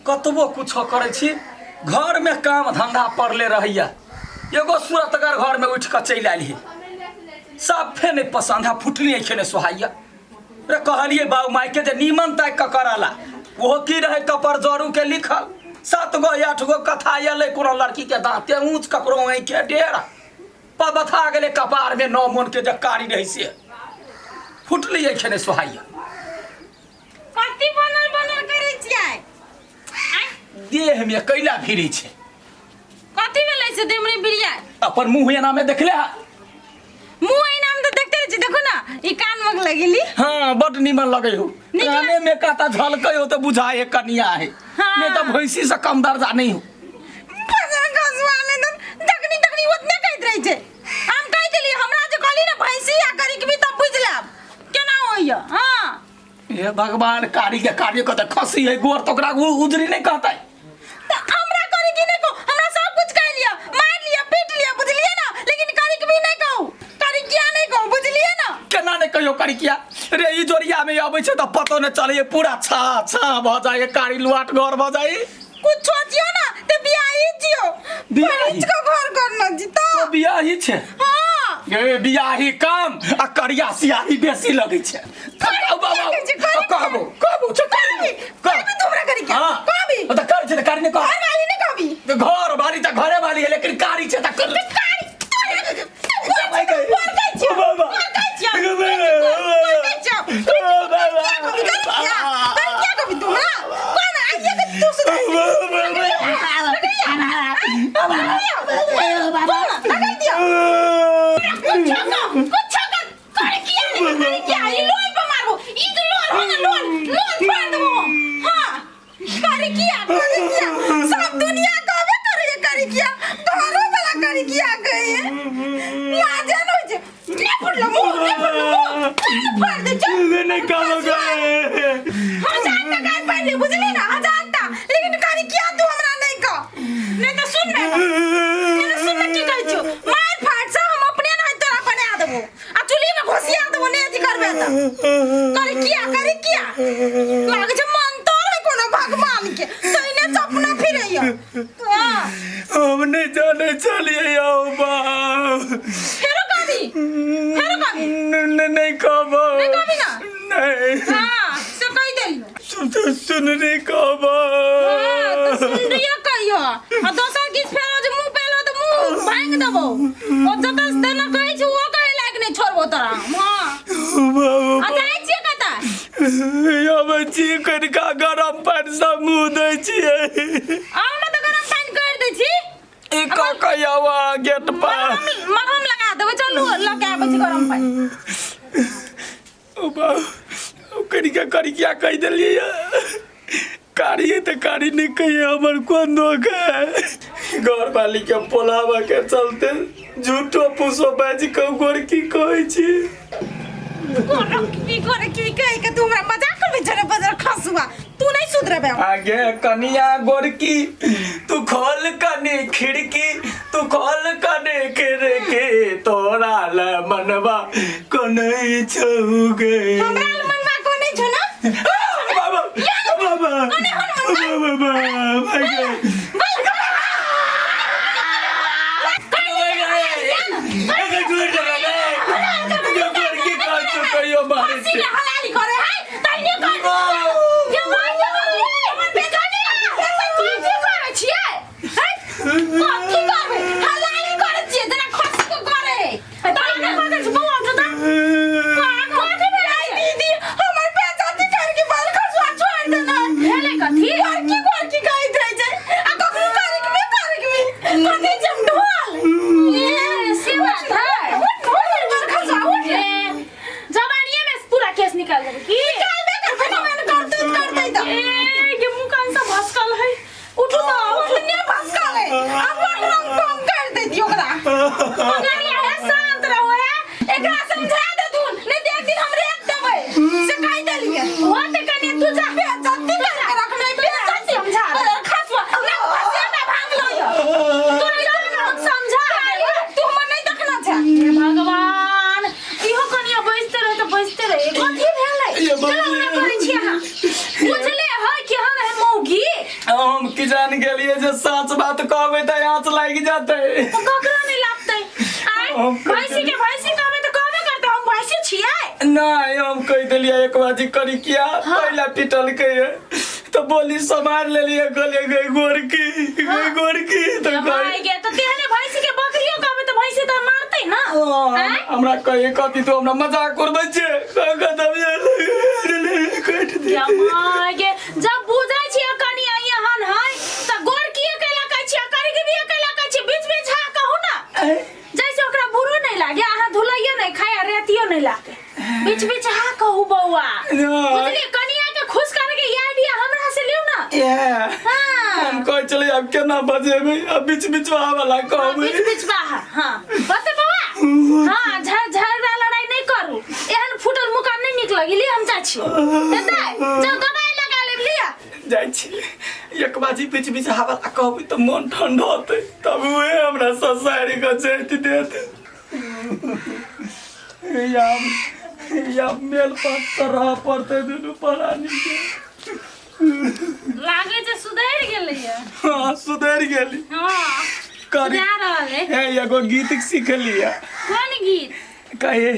कतबो कुछो करै छी घरमे काम धंधा पड़ले रहैया एगो सूरतगर घरमे उठि कऽ चलि आयल ही साफे नहि पसन्द है फुटली आँखि नहि सोहाइया रे कहलियै बाबू मायके जे नीमन ताकि कऽ करला ओहो की रहै कपर जरू के लिखल सात गो आठ गो कथा एलै कोनो लड़की के दाँते ऊँच ककरो आँखि डेढ़ पबथा गेलै कपारमे नौ मन के जे कारी रहै से फुटली आँखि नहि सोहाइया कथी बनल बनल करै छियै आँय, देहमे कैला फिरै छै कथी भेलै से देह में बिरिया अपन मुँह एनामे देखले हा मुंह ऐना में तो देखते रहै छी देखो ना ई कान मग लगेली हाँ बड नीमन लगे हो नीक लग- काने में काता झलकै हो तो बुझाए है कनिया है हाँ। नहीं तो भैंसी से कम दर्जा नहीं हो बजर खसुआ ने तो तखनी तखनी ओतने कहैत रहै छै हम कहि देली हमरा जे कहली ना भैंसी आ करी के भी तब बुझि लेब केना होइया हाँ हे भगवान कारी के कार्य कहते खसी है गोर तो ओकरा उजरी नहीं कहता है त हमरा करे की नहीं कहू हमरा सब कुछ कह लिया मार लिया पीट लिया बुझलिए ना लेकिन करे के भी नहीं कहू करे किया नहीं कहू बुझलिए ना केना नहीं कहियो करी किया रे ई जोरिया में अबै छै तऽ पतो नहीं चले पूरा छा छा भऽ जाए कारी लुआट घर भऽ जाए कुछ सोचियो ना ते बियाही जियो बियाही? परिच को घर करना जी तो तो बियाही छै हाँ गे बियाही कम आ करिया सियाही बेसी लगै छै कहू बाबा की कहै छै, करी कहबो कहबो छै कहबी, कहबी तू हमरा करी क्या? हाँ कहबी। तऽ कर छै तऽ कारी नहि कह घर वाली नहीं कहबी घर वाली तऽ घरे वाली है लेकिन कारी छै तऽ कर कारी भाई गए। घर कहै छियो बाबा। घर कहै छियो घर कहै छियो क्या कहबी करी क्या करी क्या कहबी तू हमरा कोन आइए के तू सुधर नहीं काम गए बुझली ना हजार टा लेकिन करी किया तू हमरा नहीं कह नहीं तो सुन ना नहीं तो सुन ना की कहै छियो मार फाट से हम अपने नहीं तोरा बना देबो आ चुल्ही में घोसिया देबो नहीं अथी करबे त करी किया करी किया लागे छै मन तोर है कोनो भगवान के तैने सपना फिरैया हां हम नहीं जाने चलिए आओ बाप फेरो कहबी फेरो कहबी नहीं नहीं कहबो नहीं कहबी ना? नहीं हां से कहि देलियो सुन सुन नहीं कहबो हाँ, तो सुन लियो कहियो आ दोसर किछ फेरो जे मुंह पेलो तऽ मुंह भांगि देबो ओ जतऽ से तेना कहै छै ओहो कहै लायक नहि छोड़बो तोरा हम हाँ आ जाइ छियै कतऽ अबै छी कनिका गरम पानि सँ मुँह दै छियै आउ ने तऽ गरम पानि करि दै छी ई कऽ कऽ आउ अहाँ गेट पर मलहम मलहम लगा देबै चलू लऽ के आबै छी गरम पानि ओ बाप ओ कनिका करिकिया कहि देलियै कारी है तऽ कारी नहि कहिए हमर कोन दोख है घर वाली के पोलावा के चलते झूठो फूसो बाजि कऽ गोरकी कहै छी की करे की कहि के तू हमरा मजाक करबै जरे बजर खसुआ तू नहीं सुधरबे आगे कनिया गोरकी तू खोल कनी खिड़की तू खोल कनी खिड़की तोरा ले मनवा कोनै छौ गे हमरा ले मनवा कोनै छौ ना बाबा बाबा बाबा भाई हलाली करे है तैने कर ये मार ये हमर बेजानी कथी करे छियै हैं कथी करबै हलाली करे छियै जेना खसी के करे तैने करे छै बौआ उठो त कथी भेलै दीदी हमर बेजानी कर के बाल खसुआ छोड़ देना भेलै कथी की की कहैत रहै छै आ कखनो करे के भी करे के भी कथी जम ढोल ए, से बात है उठ ढोल बाल खसुआ उठ ए, जवानिये में पूरा केस निकल हम की जान गेलिए जे साँच बात कहबै तऽ आँच लागि जेतै। तो ककरो नहीं लागतै आय। हम कहि भैंसी के भैंसी कहबै तऽ कहबे करतै, हम भैंसी छियै। नहीं, हम कहि देलियै एक बाजी करी किया पहला पिटलकै है तो बोली समार लेलिए, कहलिए गई गोरकी, गई गोरकी तो माय गे, तो तेहने भैंसी के बकरियो कहबै तऽ भैंसी तऽ मारतै ना। हाँ, हमरा कहे कथी तो हमरा मजाक करबै छै कतब काटि दे। माय गे, जब बुझै छियै कनि एहन है तऽ गोर किए कैला कहै छियै, करी के भी कैला कहै छियै? बीच बीच हा कहू ना, जैसे ओकरा बुरो नहीं लागे, अहाँ धुलैयो नहीं खाय आ रेतियो नहीं लागे। बीच बीच हा कहू बौआ, बुझलिए? कनिया के खुश करे के ई आइडिया हमरा से लिउ ना। हाँ। हम कहै छलियै आब केना बजेबै, आ बीच बीच वाला हाँ, कहबै। बीच बीच बाहर हाँ बते बौआ। हाँ, झगड़ा लड़ाई नहीं करू, एहन फूटल मुकाम नहीं निक लगी। लिया, हम जाइ छी, हेतै जाउ दवाई लगा लेब, लिया। जाइ छी। एक बाजी बीच बीच हवा कहबै तऽ मन ठंडा होतै, तब उहे हमरा ससारि कऽ चैत देत। या या मेल पात से रहऽ पड़तै दुनू प्राणी के। लागे छै सुधरि गेलैया। हाँ, सुधरि गेली। हाँ। करी जा रहल है। हे, एगो गीत सिखलिया। कोन गीत? कहे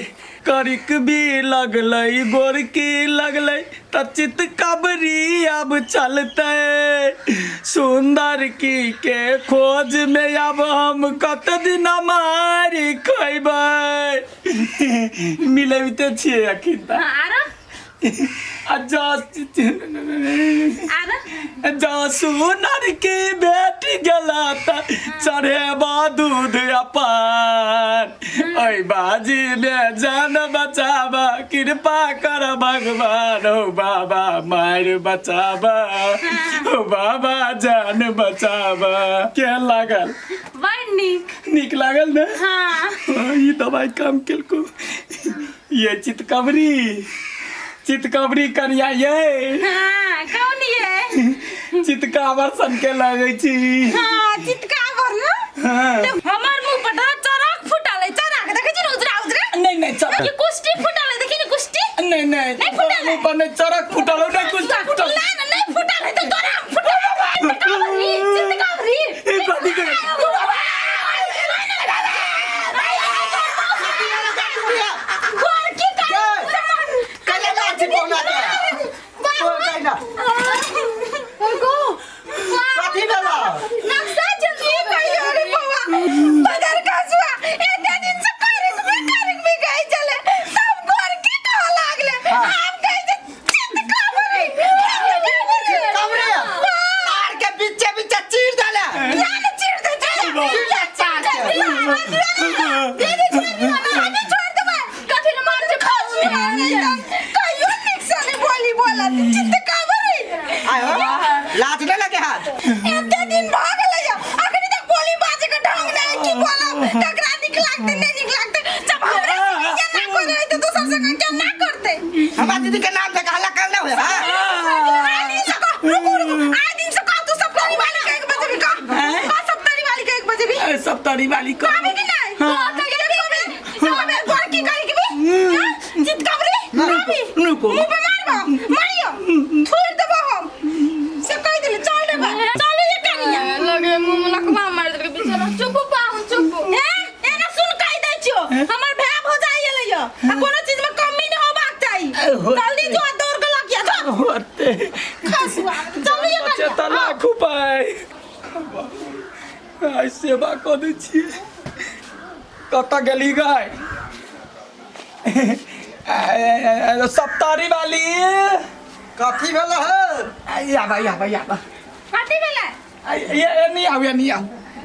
करिक भी लगलै गोरकी लगलै तऽ चित कबरी अब चलतै, सुंदर की के खोज में अब हम कत दिन मारी खैबै। मिलबिते छियै अखन तऽ। हाँ, आरो? आ जस आरो? जा सुनर की बेटी गेला तऽ चढ़ेबा दूध अपन, ओहि बाजी में जान बचाबा, कृपा कर भगवान, हो बाबा मारि बचाबा, हो बाबा जान बचाबा। केहन लागल? बड़ नीक। नीक लागल ने? हाँ। हाँ, ई दवाई काम केलको। ये चितकबरी चितकबरी कनिया ये। हाँ, कौन ये? चितकाबर सन के लगै छी। हाँ, चितकाबर ना। हाँ। हमर मुंह पर तो चरक फुटल है, चरक देखै छी ने, उजरा उजरा। नहीं नहीं, चरक ये कुश्ती फुटल है, देखी ने कुश्ती। नहीं नहीं। नहीं फुटल है। मुंह पर नहीं चरक फुटल हो, नहीं कुश्ती फुटल। ना ना, नहीं फुटल है तो तोरा फुटल है। चितकबरी चितकबरी। ए कथी के? गोर की कर कले लाठी पहुना के कोई कहीं ना। गो कथी भेलो? नक्शा जल्दी कहियो रे बौआ, बदर कसुआ एते दिन से करक में करक में गई चले, तब गोर की कह लागले। हम कहि जे चित कबरे। कमरे तार के बीचे बीचे चीर देले। जान चीर दे, चीर दे तार के। दीदी छोड़ दियो ना, अभी छोड़ देबै, कथि न मार जे खास कहियो निक से नहीं बोली बोलत चित कबरे। आयो लाज नहीं लगे हाथ। एते दिन भ गेलै या अखनी तक बोली बाजे के ढंग नहीं की बोलब, ककरा निक लागते नहीं निक लागते। जब हमरा से के ना करे त दोसर से के ना करते। हमार दीदी के नाम लेके हल्ला करना हुए हां। आइ दिन से कह, रुको रुको, आइ दिन से कह तू सप्तरी वाली के 1 बजे भी कह, कह सप्तरी वाली के 1 बजे भी। ए, सप्तरी वाली कह। कहबी कि नहीं? कह के गेले कबे कबे गोर की करी के भी हां जित कबरी कहबी। रुको। मुंह पे मारबो, मारियो थोड़ देबो हम से कह देली। चल रे बा, चलू ये कनिया। लगे मुंह में लकवा मार देलकै बेचारा। चुप पाहुन, चुप। ए एना सुन, कह दै छियो, हमर भाय भौजाई एलै यो आ कोनो चीज में कमी नहीं होबाक चाही। जल्दी जो दौड़ के लगिया जो। होते। खसुआ, चलू ये कनिया। बचत लाख उपाय आइ सेवा कऽ दै छियै। कतऽ गेली गाय? सप्तारी वाली। कथी भेलो है? आब आब आब। कथी भेलै? ये ये नहीं आउ, ये नहीं आउ,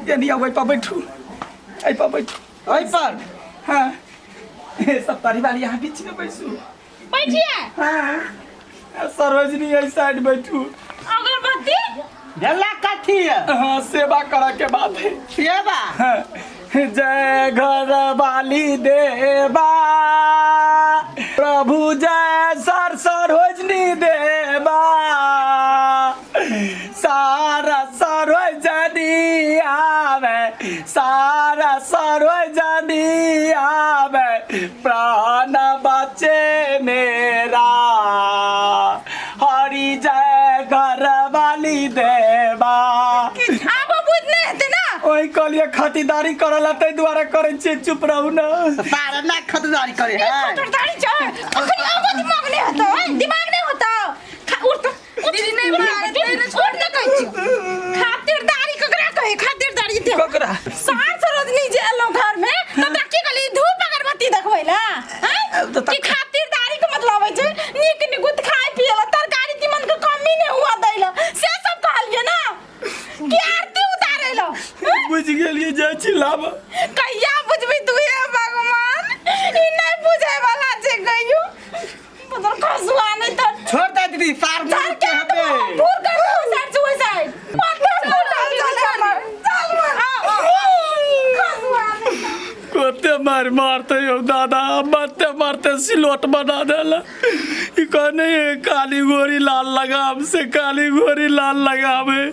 ये नहीं आउ, एहि पर बैठू, एहि पर बैठू। ओहि पर? हाँ, सप्तारी वाली यहाँ बीच में बैसू। बैठिए। हाँ, सरोजनी एहि साइड बैठू। अगरबत्ती भेला कथी है? हाँ, सेवा करे के बात है। सेवा? हाँ। जय घर वाली देवा प्रभु, जय सर सरोजनी देवा, सारा सरोजनी आवे, सारा सरोजनी आवे, प्राण बचे मेरा, हरि जय घर वाली देवा। आबो बुझ नहि हेतै ना। ओहि कहलियै खातिरदारी करऽ ला, ताहि दुआरे करै छियै। चुप रहू ने। सारे ना खतदारी करे है। खातिरदारी छै अखनी, आबो दिमाग नहि हेतौ, हैं? दिमाग नहि होतौ। उठ तो, उठ। दीदी, नहि उठ, मारतै ने, उठ ने कहै छियौ। खातिरदारी ककरा कहै? खातिरदारी ते ककरा? साँझ सरोजनी जे एलौ घर में तऽ तोरा की कहली? धूप अगरबत्ती देखबै ला, हैं? कि खातिरदारी के मतलब होइ छै नीक निकुत खाय पिए ला, तरकारी तीमन के कमी नहि हुआ दै ला, से सब कहलियै ना कि आरती उतारै ला, हैं? बुझि गेलियै, जाइ छी लाबऽ। कहिया बुझबी तू? हे भगवान, ई नहि बुझै वाला छै कहियो। बदल खसुआ नहि तऽ छोड़ दे दीदी, सार चल मुँह के के हबे। दूर कर दो साइड से, ओइ साइड माथा फूटा गेल हमर। चल खसुआ नहि तऽ। कते मारि मारते यौ दादा, मारते मारते सिलोट बना देला। ई कहने काली गोरी लाल लगाम से, काली गोरी लाल लगाम है।